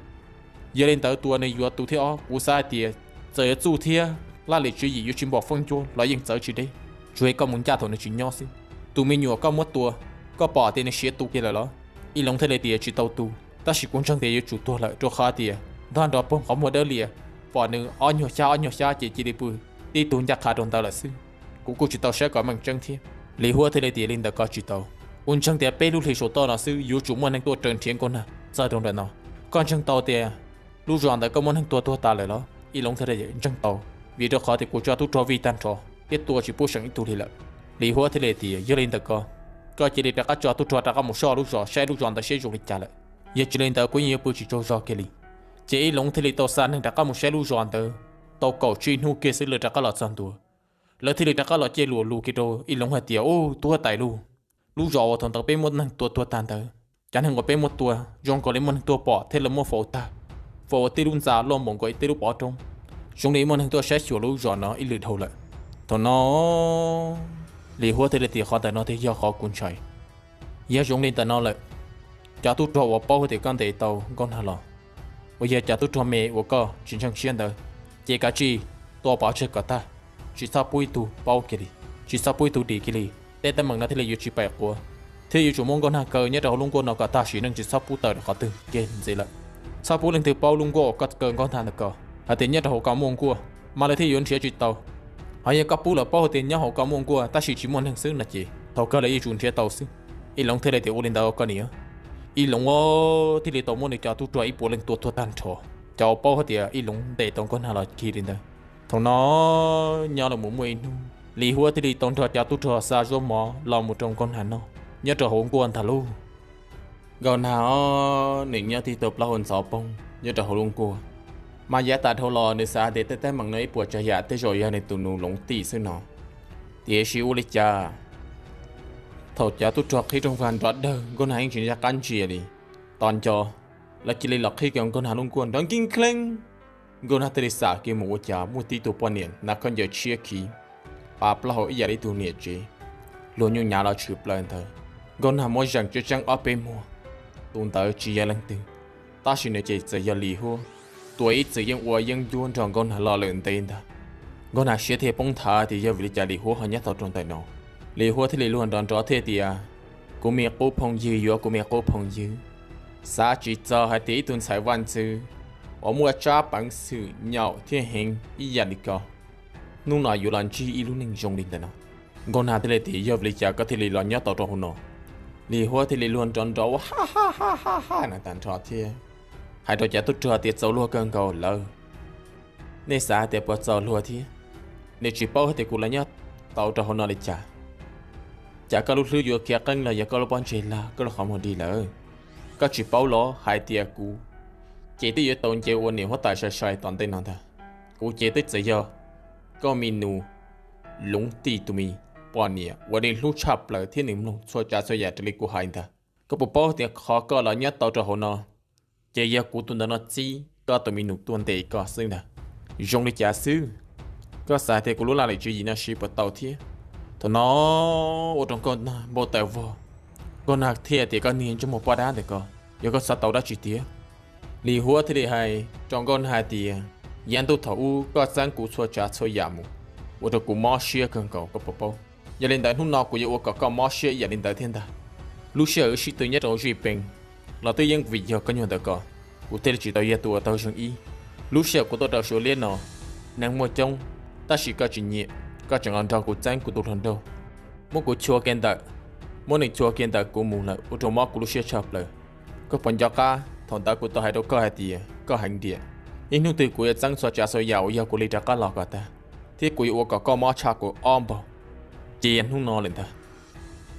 Yog li ntawd tus uas nws yuav tus thib ob kuv xav hais tias txawm yuav txuj thiab laj lim tswv yim yuav tsis npom Feej Ncuab los yeej txawv tsis deb, tsuas yog koj mus ncaj thaum nws tsis nyob xwb. Tus me nyuam koj muab tua, koj pom tias nws siav tu kiag lawm los? Ib Loov thiaj li tias, tsis tau tu, tab sis kuv ntseeg tias yuav tsum tuag lawm, rau qhov tias ntog nrov poog qhov muag dawb lias, pom nws ob nyuag xyab ob nyuag xyab ces cia li pw tib tug ncaj qha rau ntawd lawm xwb. Kuv kuj tsis tau saib kom meej tseeb thiab. Lis Huab thiaj li tias, li ntawd koj tsis tau. Kuv ntseeg tias peb lub hli saum toj no xwb yuav tsum muaj neeg tuaj raws nrhiav Nkauj Nag txog rau nram no. Koj ntseeg tau tias lub zos ntawd koj muab neeg tua tuag tas lawm los? Ib Loov thiaj li tias, ntseeg tau, vim rau qhov tias kuv tso tub rog vij tag nrho thiab tua tsis pub seem ib tug li lawm. Lis Huab thiaj li tias, yog li ntawd koj, koj cia li rov qab tso tub rog rov qab mus soj lub zos saib lub zos ntawd seb zoo li cas lawm. Yog tsis li ntawd kuv yeej yuav pw tsis tsaug zog kiag li. Ces Ib Loov thiaj li tau xa neeg rov qab mus saib lub zos ntawd, tau kaum tsib hnub kiag xwb lawv rov qab los txog ntua. Lawv thiaj li rov qab los cia li luag lus kiag rau Ib Loov hais tias, ub, tub huab tais lauj, lub zos uas thaum ntawd peb muab neeg tua tuag tag ntawd, cov neeg uas peb muab tua zoo nkaus li muaj neeg tuaj pom thiab lawv muab faus tag, faus ua tej lub ntxa loj npaum nkaus ib tej lub pov roob, zoo li muaj neeg tuaj saib xyuas lub zos no ib lwm dhau lawm. Thaum no Lis Huab thiaj li tias, qhov ntawm no thiaj yog qhov kuv ntshai. Yog zoo li ntawm no lawm, cov tub rog uas paub tias koj ntes tau Nkauj Nag los, uas yog cov tub rog me uas koj tsis ntseeg siab ntawd, ces kav tsij tua pov tseg kom tag, tsis txhob pub ib tug paub kiag li, tsis txhob pub ib tug dim kiag li. Tej teeb meem no thiaj li yuav tsis pem quav, thiab yuav tsum muab Nkauj Nag kaw nyob rau hauv lub nkuaj no kom tag sim neej, tsis txhob pub tawm rau qhov twg kiag ntxiv lawm. Txhob pub leej twg paub lub nkuaj uas koj kaw Nkauj Nag ntawd ko, hais tias nyob rau hauv ko muaj nkuaj, mas lawv thiaj yuav nrhiav tsis tau. Ho yog koj pub lawv paub hais tias nyob hauv ko muaj nkuaj tab sis tsis muaj neeg xwb no ces thaum kawg lawv yuav tsum nrhiav tau xwb. Ib Loov thiaj li tias, ua li ntawd koj niam. Ib Loov thiaj li tau muab nws cov tub rog ib puas leej tua tuag tag nrho, cov uas paub hais tias Ib Loov ntes tau Nkauj Nag los kiag li ntawd. Thaum no nyob los mus muaj ib hnub, Lis Huab thiaj li tau nrog cov tub rog xa zaub mov los mus rau Nkauj Nag noj nyob rau hauv nkuaj ntag lauj. Nkauj Nag nws nyob tib tug plaub hau ntxhov poog nyob rau hauv lub nkuaj, mas yav tas dhau los nws xav tias tej teeb meem no ib puas tsav yam tej zaum yog nws tus nus Loov Tij xwb no. Tiam sis ua li cas thaum cov tub rog qhib rooj vag nrov dawg, Nkauj Nag yeej tsis nco qab ntsia li. Tos nco, lawv cia li los qhib kiag Nkauj Nag lub nkuaj nrov nkeeb kheeb. Nkauj Nag thiaj li xam kiag mus ua cas muaj tib tug poj niam hnav khaub ncaws tshiab khiv, pa plaub hau ib yam li tug niam tsev, luag nyuj nyav los tshwm plaws ntawd. Nkauj Nag muab zeem tseeb tseeb ob peb muag, tus ntawd tsis yog leej twg, tab sis nws ces txawm yog Lis Huab, tus ib txwm yeej ua yeeb ncuab nrog Nkauj Nag los lawm ntev ntag. Nkauj Nag siab thiaj poob nthav tias yog vim li cas Lis Huab ho nyob tau rau ntawm no. Lis Huab thiaj li luag nrov nrov thiaj tias, kuv me qub phooj ywg yuav kuv me qub phooj ywg, xav tsis txog hais tias ib tug ntxhais vaj ntxwv uas muaj tsab peev xwm nyaum thiab heev ib yam li ko, hnub no yuav los ntsib ib lub neej zoo li ntawm no. Nkauj Nag thiaj li tias, yog vim li cas koj thiaj li los nyob tau rau hauv no? Lis Huab thiaj li luag nrov nrov ua ha ha ha ha ha na tag nrho thiab hais rau cov tub rog tias, txaus luag kawg nkaus lawm. Nej xav hais tias puas txaus luag thiab? Nej tsis paub hais tias kuv los nyob tau rau hauv no li cas? Cas koj lub hlwb yuav khiav qeeb los yog koj lub pob ntseg lag koj lub qhov muag dig lawm? Koj tsis paub los hais tias kuv ces twb yuav tau nce ua niam huab tais sai sai tom ntej no ntag. Kuv ces twb txawm yog koj me nus Loov Tij tus me poj niam uas nws hlub tshaj plaws thiab nws mloog txhua tsav txhua yam raws li kuv hais ntag. Koj puas paub tias qhov koj los nyob tau rau hauv no ces yog kuv tus ntawm no txib koj tus me nus tuaj ntes koj xwb ntag. Zoo li cas xwb? Koj xav tias kuv lub laj lim tswv yim no siv puas tau thiab? Thaum no ua rau Nkauj Nag npau taws vog. Nkauj Nag thiaj tias, koj niag ntsej muag poj dab ntawm ko, yog koj xav tau dab tsi tiag? Lis Huab thiaj li hais rau Nkauj Nag hais tias, yav ntuj thaum ub koj txeeb kuv txhua tsav txhua yam mus, ua rau kuv mob siab kawg nkaus koj puas paub. Yog li ntawd hnub no kuv yuav ua kom koj mob siab ib yam li ntawd thiab ntag. Lub sij hawm wb sib tw nyob rau zij pee los twb yeej vim yog koj nyuag ntawm ko, kuv thiaj li tsis tau yog tus uas tau zeeg ib. Lub sij hawm kuv tuaj rau Suav liab no, neeg muaj coob, tab sis koj tsis nyiam, koj tseem los nrog kuv txeeb kuv tus hluas nraug, muab kuv chua kiag ntawm, muab nws chua kiag ntawm kuv mus lawm ua rau mob kuv lub siab tshaj plaws. Koj puas nco qab thaum ntawd kuv tau hais rau koj hais tias koj heev tiag, ib hnub twg kuv yuav txeeb txhua tsav txhua yam uas yog kuv li rov qab los kom tag, thiab kuv yuav ua kom koj mob tshaj kuv ob npaug. Ces yog hnub no lawm ntag.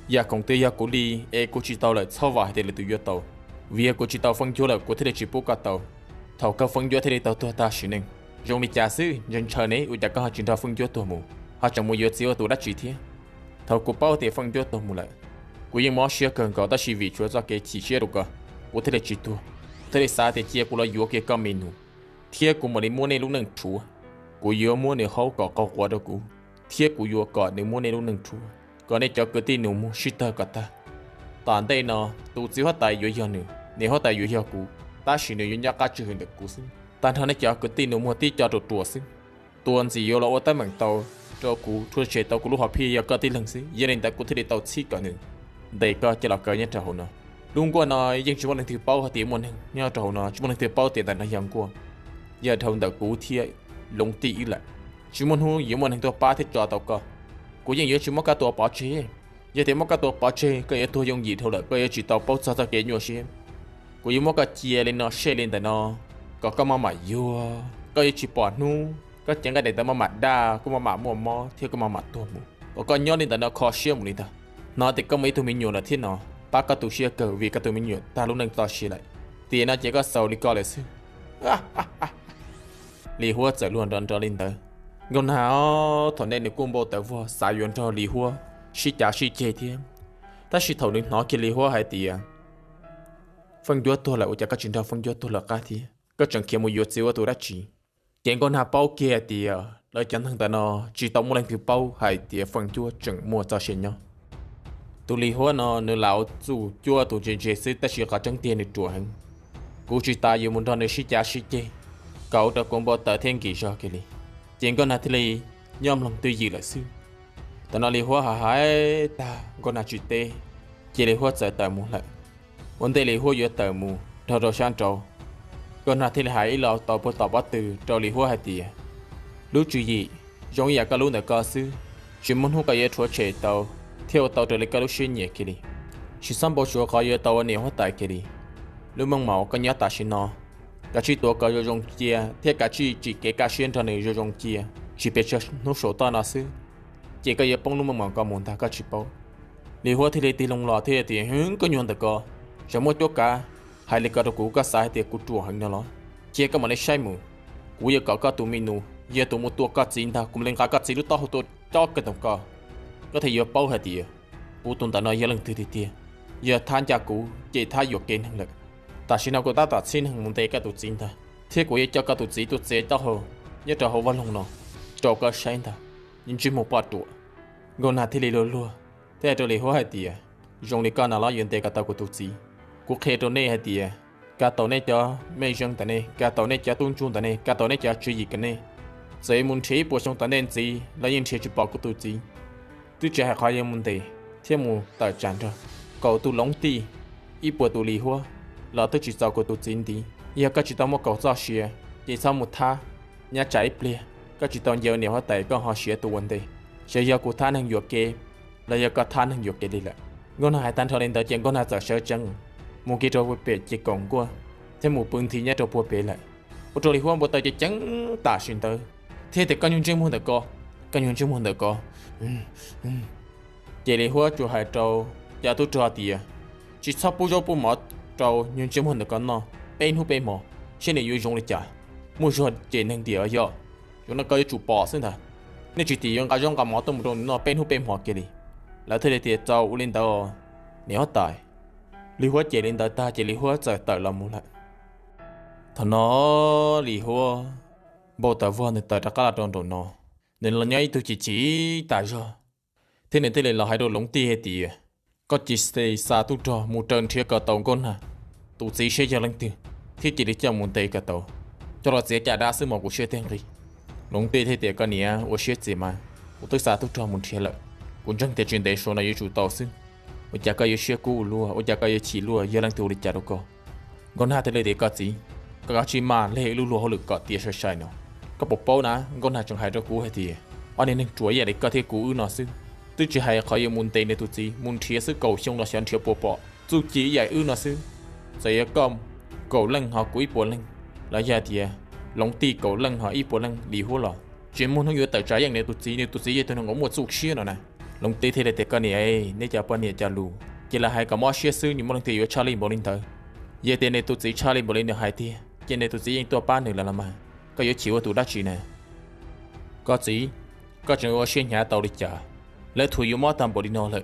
Yam khoom twg yog kuv li es kuv tsis tau lawm txhob vam hais tias lwm tus yuav tau, vim yog kuv tsis tau feej ncuab lawm kuv thiaj li tsis pub koj tau. Thaum kawg feej ncuab thiaj li tau tuag tag sim neej. Zoo li cas xwb, ntshaw ntshaw ne, ua cas koj ho tsis nrog feej ncuab tuag mus, ho tseem mus yuav txiv ua tus dab tsi thiab? Thaum kuv paub tias feej ncuab tuag mus lawm, kuv yeej mob siab kawg nkaus, tab sis vim tshuav txoj kev chim siab rau koj, kuv thiaj li tsis tuag. Kuv thiaj li xav tias cia kuv los yuav kiag koj me nus, thiab kuv mam li muab nej lub neej rhuav. Kuv yuav muab nws haub kom qaug quav rau kuv, thiab kuv yuav kom nws muab nej lub neej rhuav, kom nej cov kwv tij nus muag sib tawg kom tag. Tom ntej no tus txiv huab tais yuav yog nws, niam huab tais yuav yog kuv, tab sis nws yuav nyob qab tswj hwm ntawm kuv xwb. Tag nrho nej cov kwv tij nus muag tib co ruam ruam xwb, tus ntxim yuav los ua teeb meem tau rau kuv rhuav tshem tau kuv lub hom phiaj yog koj tib leeg xwb, yog li ntawd kuv thiaj li tau txhib kom nws ntes koj coj los kaw nyob rau hauv no. Lub nkuaj no yeej tsis muaj leej twg paub hais tias muaj neeg nyob rau hauv no, tsis muaj leej twg paub tias ntawm no yog nkuaj, yog dhau ntawm kuv thiab Loov Tij wb lawm. Tsis muaj hnub yuav muaj neeg tuaj pab thiab tso tau koj. Kuv yeej yuav tsis muab koj tua pov tseg. Yog tias muab koj tua pov tseg koj yuav tuag yooj yim dhau lawm, koj yuav tsis tau paub txog txoj kev nyuaj siab. Kuv yuav muab koj cia li no seb li ntawm no kom koj maj mam yuag, koj yuav tsis pom hnub koj cev nqaij daim tawv maj mam daj, koj maj mam muaj mob thiab koj maj mam tuag mus, kom koj nyob li ntawm no kho siab mus li ntag. Hnov tias koj muaj ib tug me nyuam lawm thiab no, pab koj tu siab kawg vim koj tus me nyuam tag lub neej txoj sia lawm. Tiam no ces koj xaus li ko lawm xwb. Lis Huab txawm luag nrov nrov li ntawd. Nkauj Nag thaum ntej nws kuj npau taws vog xav yuav nrog Lis Huab sib cav sib ceg thiab, tab sis thaum nws hnov kiag Lis Huab hais tias Feej Ncuab tuag lawm, ua cas koj tsis nrog Feej Ncuab tuag lawm qab thiab, koj tseem khiav mus yuav txiv ua tus dab tsi? Ces Nkauj Nag paub kiag hais tias lawv cov neeg ntawm no tsis tau muaj leej twg paub hais tias Feej Ncuab tseem muaj txoj sia nyob. Tus Lis Huab no nws lam ua txuj cuab tus ntse ntse xwb, tab sis qhov tseeb tiag nws ruam heev. Kuv tsis tas yuav mus nrog nws sib cav sib ceg kom ua rau kuv npau taws thiab nkim zog kiag li. Ces Nkauj Nag thiaj li nyob mloog twj ywm lawm xwb. Thaum no Lis Huab hais hais tag Nkauj Nag tsis teb, ces Lis Huab txawm tawm mus lawm. Ua ntej Lis Huab yuav tawm mus dhau rau sab nraud, Nkauj Nag thiaj li hais ib lo tau puag tom pob tw rau Lis Huab hais tias, lub tswv yim zoo ib yam koj lub ntawm ko xwb, tsis muaj hnub koj yuav rhuav tshem tau thiab ua tau raws li koj lub siab nyiam kiag li. Tsis txhob npau suav qhov yuav tau ua niam huab tais kiag li. Lub meej mom koj nyob tam sim no, kav tsij tuav kom zoo zoo cia thiab kav tsij tsim kev kaj siab nrog nws zoo zoo cia, tsis pes tsawg hnub saum toj no xwb, ces koj yuav poob lub meej mom ko mus ntag koj tsis paub. Lis Huab thiaj li tig loo los thiab tias, koj nyuag ntawm ko, tseem muaj cuab kav hais li ko rau kuv, koj xav hais tias kuv ruam heev no los? Cia koj mam li saib mus, kuv yuav kom koj tus me nus yog tus mus tua koj txiv ntag, kuv mam li nqa koj txiv lub taub hau tua cob kawg ntawm ko, koj thiaj yuav paub hais tias kuv tus ntawm no yog leej twg tiag tiag. Yog thab ncaj kuv ces thab yuam kev neeg lawm. Tam sim no kuv tab tom txhib neeg mus ntes koj tus txiv ntag, thiab kuv yuav coj koj tus txiv tuaj txiav taub hau nyob rau hauv vaj loog no rau koj saib ntag, ntsej muag poj ruam. Nkauj Nag thiaj li luag luag thiab hais rau Lis Huab hais tias, zoo li koj no los yuav ntes kom tau kuv tus txiv? Kuv qhia rau nej hais tias, kav tau nej cov mej zeej ntawm nej, kav tau nej cov tub ntsuj ntawm nej, kav tau nej cov tswv yim kom nej, txawm yuav mus nrhiav ib puas xyoo tom ntej ntxiv los yeej nrhiav tsis pom kuv tus txiv. Twb tsis hais qhov yuav mus ntes thiab mus tawm tsam nrog kaum tus Loov Tij, ib puas tus Lis Huab los twb tsis txaus kuv tus txiv ntiv. Yog koj tsis tau muaj kaum txoj sia, ces txhob mus thab. Nyob tsam ib pliag koj tsis tau nce ua niam huab tais koj ho siav tus ua ntej. Xyov yog kuv thab neeg yuam kev los yog koj thab neeg yuam kev li lawm. Nkauj Nag hais tag nrho li ntawd ces Nkauj Nag txawm sawv tsees mus kiag rau puag pem ces kaum nkuaj thiab mus pw nthi nyob rau puag pem lawm. Ua rau Lis Huab npau taws ceev ceev tam sim ntawd thiab tias, koj nyuag ntsej muag ntawm ko, koj nyuag ntsej muag ntawm ko. Ces Lis Huab tsuas hais rau cov tub rog tias, tsis txhob pub zaub pub mov rau nyuag ntsej muag ntawm ko noj peb hnub peb hmo, seb nws yuav zoo li cas. Muaj zog ces neeg tiam yog, zoo no koj yuav tsum pom xwb ntag. Nej tsis tim yuav nqa zaub nqa mov tuaj mus rau nws noj peb hnub peb hmo kiag li. Lawv thiaj li tias, txaus ua li ntawd, niam huab tais. Lis Huab cem li ntawd tag ces Lis Huab txawm tawm los mus lawm. Thaum no Lis Huab npau taws vog nws tawm rov qab los rau nraum no, nws los nyob ib tug chim chim tas zog, thiab nws thiaj li los hais rau Loov Tij hais tias, koj cia li xa tub rog mus raws nrhiav kom tau Nkauj Nag tus txiv seb yog leej twg, thiab cia li coj mus ntes kom tau, coj los txiav caj dab xwb mas kuv siab thiaj nqig. Loov Tij thiaj tias, koj niam ua siab txias mas, kuv twb xa tub rog mus nrhiav lawm, kuv ntseeg tias tsis ntev saum no yuav tsum tau xwb. Ua cas koj yuav siab kub ua luaj, ua cas koj yuav chim luaj, yog leej twg ua li cas rau koj? Nkauj Nag thiaj li tias, koj txiv, koj kav tsij maj leg ib lub luag hauj lwm kom tiav sai sai no. Koj puas paub na, Nkauj Nag tseem hais rau kuv hais tias, ob niag neeg ruam ib yam li koj thiab kuv wb no xwb, twb tsis hais qhov yuav mus ntes nws tus txiv, mus nrhiav xwb kaum xyoo los xyov nrhiav puas pom, txuj ci ib yam wb no xwb. Txawm yog koj kaum leej ho kuv ib puas leej, los yog tias Loov Tij kaum leej ho ib puas leej Lis Huab los tsis muaj hnub yuav tawm tsam yeej nws tus txiv, nws tus txiv yog tus neeg uas muaj txuj siab no na. Loov Tij thiaj li tias, koj niam, nej cov poj niam cov lus ces lawv hais kom mob siab xwb, nws muaj leej twg yuav tshaj lij npaum li ntawd. Yog tias nws tus txiv tshaj lij npaum li nws hais tiag ces nws tus txiv yeej tuaj pab nws lawm los mas, koj yuav chim ua tus dab tsi na? Koj txiv, koj tseem ua siab hnyav tau li cas? Lawv thuam yus mob tag npaum li no lawm,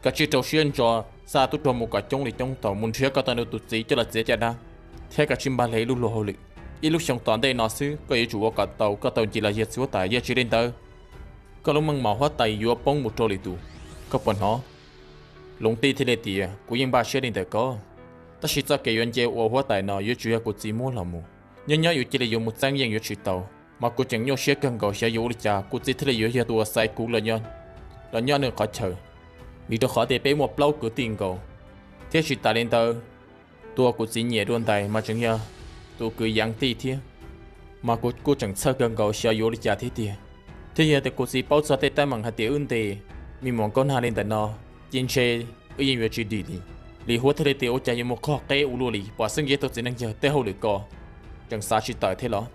kav tsij rau siab ntso xa tub rog mus kom coob li coob tau, mus nrhiav kom tau nws tus txiv coj los txiav caj dab, thiab kav tsij npaj leg ib lub luag hauj lwm. Ib lub xyoo tom ntej no xwb koj yuav tsum ua kom tau koj tau nce los yog txiv huab tais, yog tsis li ntawd koj lub meej mom huab tais yuav poob mus rau lwm tus, koj puas hnov? Loov Tij thiaj li tias, kuv yeej npaj siab li ntawm koj, tab sis txoj kev yuav nce ua huab tais no yuav tsum yog kuv txiv muab los mus. Nyob nyob yus cia li yuav mus txeeb yeej yuav tsis tau. mas kuv tseem nyuaj siab kawg nkaus xyov yuav ua li cas kuv txiv thiaj li yuav yog tus uas xaiv kuv los nyob nws qhov chaw. Vim rau qhov tias peb muaj plaub kwv tij nkaus, thiab tsis tas li ntawd, tus uas kuv txiv nyiam dua ntais mas tseem yog tus kwv Yaav Tij thiab. Mas kuv kuj tseem txhawj kawg nkaus xyov yuav ua li cas thiab tiag. Thiab yog tias kuv txiv paub txog tej teeb meem hais tias wb ntes me muam Nkauj Nag li ntawm no, ces ntshe wb yeej yuav tsis dim li. Lis Huab thiaj li tias, ua cas yuav mus qog qeb ua luaj li, pom xeeb ntsis tus txiv neej yawg tej hauj lwm ko tseem xav tsis tawm thiab los?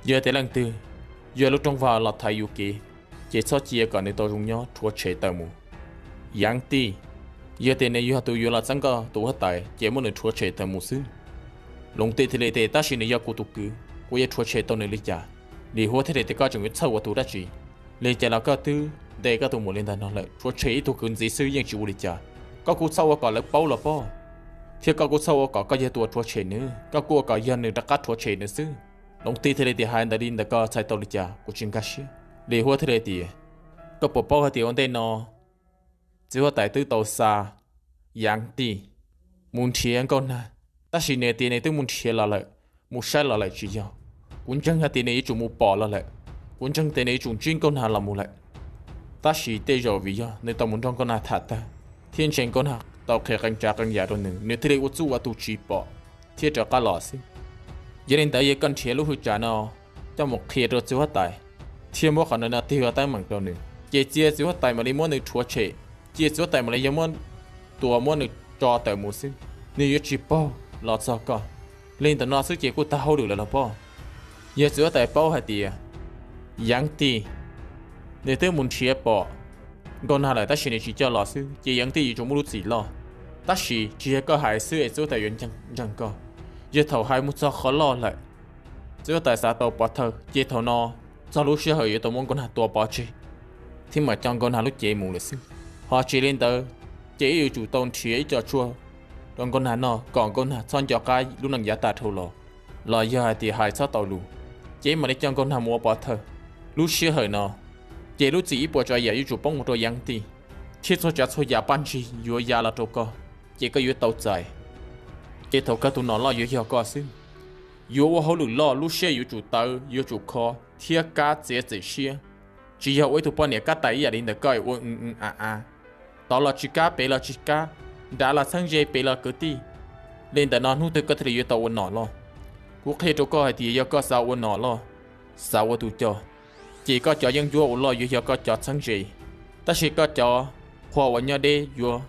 Yog tias leej twg yog lub rooj vag los thaiv yus kev, ces txhob cia kom nws tau zoo nyob, rhuav tshem tawm mus. Yaav Tij, yog tias nws yog tus yuav los txeeb koj tus huab tais ces muab nws rhuav tshem tawm mus xwb. Loov Tij thiaj li tias, tab sis nws yog kuv tus kwv, kuv yuav rhuav tshem tau nws li cas? Lis Huab thiaj li tias, koj tseem yuav txhawj ua tus dab tsi? Li cas los koj twb ntes koj tus muam li ntawm no lawm, rhuav tshem ib tug kwv ntxiv xwb yeej tsis ua li cas. Koj kuj txhob ua kom lawv paub los pob, thiab koj kuj txhob ua kom koj yog tus rhuav tshem nws, koj kuj ua kom yog nws rov qab rhuav tshem nws xwb. Loov Tij thiaj li tias, hais ntawd li ntawd koj txhais tau li cas? Kuv tsis nkag siab. Lis Huab thiaj li tias, koj puas paub hais tias ua ntej no txiv huab tais twb tau xa Yaav Tij mus nrhiav Nkauj Nag, tab sis nws tias nws twb mus nrhiav los lawm, mus saib los lawm tsis yog. Kuv ntseeg hais tias nws yuav tsum mus pom los lawm, kuv ntseeg tias nws yuav tsum ntsib Nkauj Nag los mus lawm. Tab sis tej zaum vim yog nws tau mus nrog Nkauj Nag tham tag, thiab ntshe Nkauj Nag tau qhia qee tsav qee yam rau nws, nws thiaj li ua txuj ua tus tsis pom thiab rov qab los xwb. Yog li ntawd yog koj nrhiav lub hwj tsam no coj mus qhia rau txiv huab tais, thiab muab qhov no tig ua teeb meem rau nws, ces cia txiv huab tais mam li muab nws rhuav tshem, cia txiv huab tais mam li yog muab tua muab nws tso tawm mus xwb, nws yuav tsis paug los txog koj. Li ntawm no xwb ces kuj tag hauj lwm lawm los pob. Yog txiv huab tais paub hais tias Yaav Tij nws twb mus nrhiav pom Nkauj Nag lawm tab sis nws tsis coj los xwb, ces Yaav Tij yuav tsum muaj lub txim loj. Tab sis tsis yog koj hais xwb es txiv huab tais yuav ntseeg koj. Yog thaum hais mus txog qhov loj lawm, txiv huab tais xav tau pov thawj, ces thaum no txog lub sij hawm yuav tau muab Nkauj Nag tua pov tseg, thiab mam coj Nkauj Nag lub cev mus lawm xwb. Ho tsis li ntawd, ces wb yuav tsum tau nrhiav ib co tshuaj rau Nkauj Nag noj kom Nkauj Nag txhob nco qab lub neej yav tag dhau los, los yog hais tias hais txhob tau lus, ces mam li coj Nkauj Nag mus ua pov thawj. Lub sij hawm no, ces lub txim ib puas tsav yam yuav tsum poob mus rau Yaav Tij, thiab txhua tsav txhua yam paj ntsig yuav ya los rau koj, ces koj yuav tau txais. Ces thaum kawg tus nom loj yuav yog koj xwb. Yuav ua hauj lwm loj lub siab yuav tsum tawv yuav tsum kho thiab kab txiav txim siab. Tsis yog ua ib tug poj niam kab tais ib yam li ntawm koj ua a a, tod los tsis kab pem los tsis kab, nrad los txheeb ze pem los kwv tij. Li ntawm no hnub twg koj thiaj li yuav tau ua nom loj? Kuv qhia rau koj hais tias yog koj xav ua nom loj, xav ua tus coj, ces koj cov yeeb ncuab ua loj yuav yog koj cov txheeb ze, tab sis koj cov qhua uas nyob deb yuav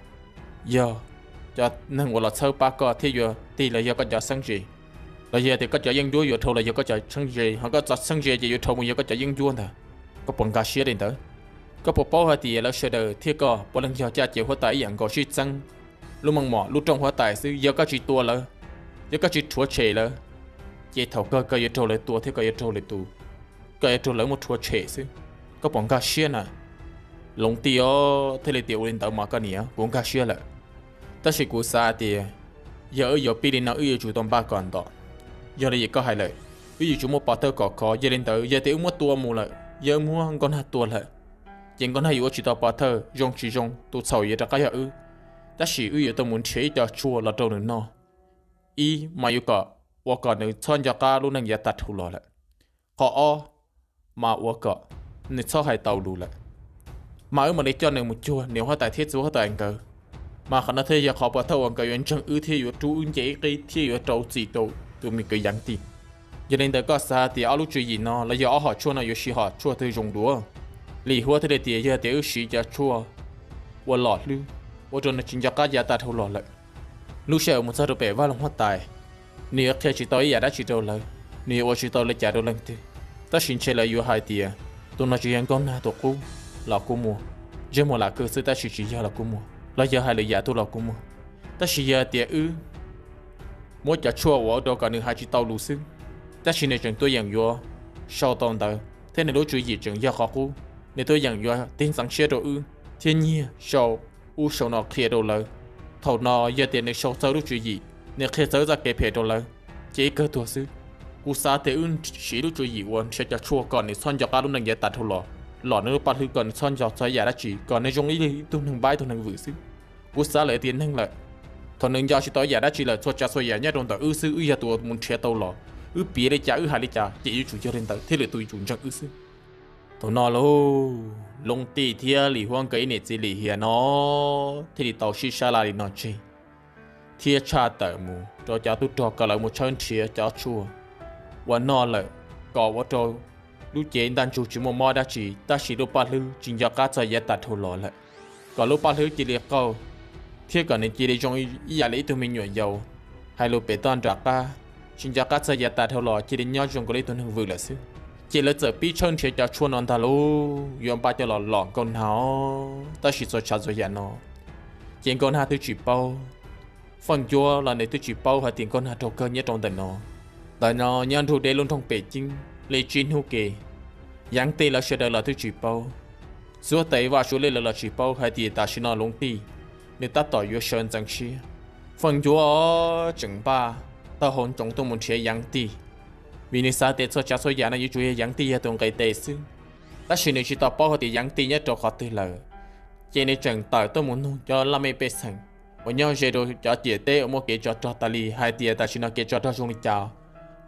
yog cov neeg uas los txhawb pab koj thiab yuav tig los yog koj cov txheeb ze. Los yog tias koj cov yeeb ncuab yuav dhau los yog koj cov txheeb ze, ho koj cov txheeb ze ces yuav dhau mus yog koj cov yeeb ncuab ntag. Koj puas nkag siab li ntawd? Koj puas paub hais tias lawv sawv daws thiab koj puav leej yog caj ces huab tais ib yam nkaus, sib txeeb lub meej mom lub rooj huab tais xwb. Yog koj tsis tua lawv, yog koj tsis rhuav tshem lawv, ces thaum kawg koj yuav raug lawv tua thiab koj yuav raug lawv tu, koj yuav raug lawv muab rhuav tshem xwb. Koj puas nkag siab na? Loov Tij os, thiaj li tias, ua li ntawd mas koj niam, kuv nkag siab lawm. Tab sis kuv xav tias yog wb yuav pib li no wb yuav tsum tau npaj kom nto. Yog li koj hais lawm, wb yuav tsum muaj pov thawj kom khov. Yog li ntawd yog tias wb muab tua mus lawm, yog wb muab Nkauj Nag tua lawm, ces Nkauj Nag yuav ua tsis tau pov thawj, zoo tsis zoo tus txhaum yuav rov qab yog wb. Tab sis wb yuav tau mus nrhiav ib co tshuaj los rau nws noj. Ib mas yuav kom, ua kom nws txhob nco qab lub neej yav tag dhau los lawm. Qhov ob mas ua kom nws txhob hais tau lus lawm. Mas wb mam li coj nws mus cuag niam huab tais thiab txiv huab tais nkawd. Mas qhov no thiaj yog qhov pov thawj uas nkawd yuav ntseeg wb thiab yuav rub wb nce ib qib thiab yuav rau txim rau tus me kwv Yaav Tij. Yog li ntawd koj xav tias ob lub tswv yim no los yog ob hom tshuaj no yuav siv hom tshuaj twg zoo dua? Lis Huab thiaj li tias, yog tias wb siv cov tshuaj ua lom hlwb, ua rau nws tsis nco qab yav tag dhau los lawm, lub sij hawm mus txog rau pem Vaj Loog Huab Tais, nws yuav qhia tsis tau ib yam dab tsi rau lawv, nws yuav ua tsis tau li cas rau leej twg. Tab sis ntshe lawv yuav hais tias tus no tsuas yog Nkauj Nag tus qub los kuj muaj, ntsej muag lam kawg xwb tab sis tsis yog los kuj muaj, los yog hais lwm yam tuaj los kuj muaj. Tab sis yog tias wb muab cov tshuaj ua rau kom nws hais tsis tau lus xwb, tab sis nws tseem tuaj yeem yuav sau tau ntawv thiab nws lub tswv yim tseem yog qhov qub, nws tuaj yeem yuav tig ntxeev siab rau wb thiab nyiag sau ub sau no qhia rau lawv. Thaum no yog tias nws sau txog lub tswv yim, nws qhia txog txoj kev phem rau lawv, ces ib kawg tuag xwb. Kuv xav tias wb siv lub tswv yim uas nrhiav cov tshuaj kom nws txhob nco qab lub neej yav tag dhau los, lom nws lub paj hlwb kom nws txhob nco txog yam dab tsi, kom nws zoo ib tug neeg npab ib tug neeg vwm xwb. Kuv xav lawm tias neeg lawm, thaum nws nco tsis tau yam dab tsi lawm, txhua tsav txhua yam nyob rau ntawm wb xwb, wb yog tus uas mus nrhiav tau los, Wb piav li cas wb hais li cas ces yuav tsum yog li ntawd thiaj li tus yuav tsum ntseeg wb xwb. Thaum no lauj, Loob Tij thiab Lis Huab nkawd ib niam txiv Lim Hiam no thiaj li tau sib sab laj li no tseg, thiab tshaj tawm mus rau cov tub rog kom lawv mus tshawb nrhiav cov tshuaj uas noj lawm, kom ua rau lub cev ntaj ntsug tsis muaj mob dab tsi, tab sis lub paj hlwb tsis nco qab txog yav tas dhau los lawm, kom lub paj hlwb cia li qaug, thiab kom nws cia li zoo ib yam li ib tug me nyuam yaus hais lus pem toj nram qab, tsis nco qab txog yav tas dhau los cia li nyob zoo nkaus li ib tug neeg vwm lawm xwb. Ces lawv txawm pib tshawb nrhiav cov tshuaj no ntag lauj, yuav npaj coj los lom Nkauj Nag os, tab sis txhua tsav txhua yam no ces Nkauj Nag twb tsis paub, Feej Ncuab los nws twb tsis paub hais tias Nkauj Nag raug kawg nyob rau ntawm no. Ntawm no nyob nrug deb lub nroog Pem Ceeb li tsib hnub ke, Yeev Tij lawv sawv daws los twb tsis paub, Xuab Tes Vaj Suav Liab lawv los tsis paub hais tias tam sim no Loob Tij nws tab tom yuav sawv ntxeev siab. Feej Ncuab tseem npaj taub hau ntsoov tuaj mus nrhiav Yeev Tij, vim nws xav tias txhua tsav txhua yam no yuav tsum yog Yeev Tij yog tus nqis tes xwb. Tab sis nws tsis tau paub hais tias Yeev Tij nyob rau qhov twg lawm, ces nws tseem tawm tuaj mus nug cov laj mej pej xeem uas nyob ze rau cov ciam teb uas muaj kev tsov rog tas li hais tias tam sim no kev tsov rog zoo li cas,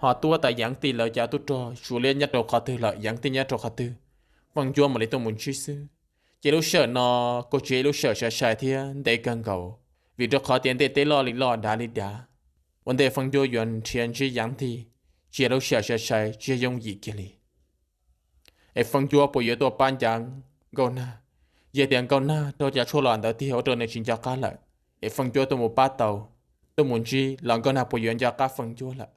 ho tuab tas Yeev Tij lawv cov tub rog Suav Liab nyob rau qhov twg lawm, Yeev Tij nyob rau qhov twg, Feej Ncuab mam li tuaj mus ntsib xwb. Ces lub sij hawm no kuj tsis yog ib lub sij hawm sai sai thiab ntev kawg nkaus, vim rau qhov tias ntiaj teb loj li loj dav li dav, ua ntej Feej Ncuab yuav nrhiav ntsib Yeev Tij tsis yog lub sij hawm sai sai, tsis yog yooj yim kiag li. Es Feej Ncuab puas yuav tuaj pab ncav Nkauj Nag? Yog tias Nkauj Nag raug cov tshuaj lom ntawd tiag ua rau nws tsis nco qab lawm, es Feej Ncuab tuaj mus pab tau, tuaj mus ntsib los Nkauj Nag puas yuav nco qab Feej Ncuab lawm?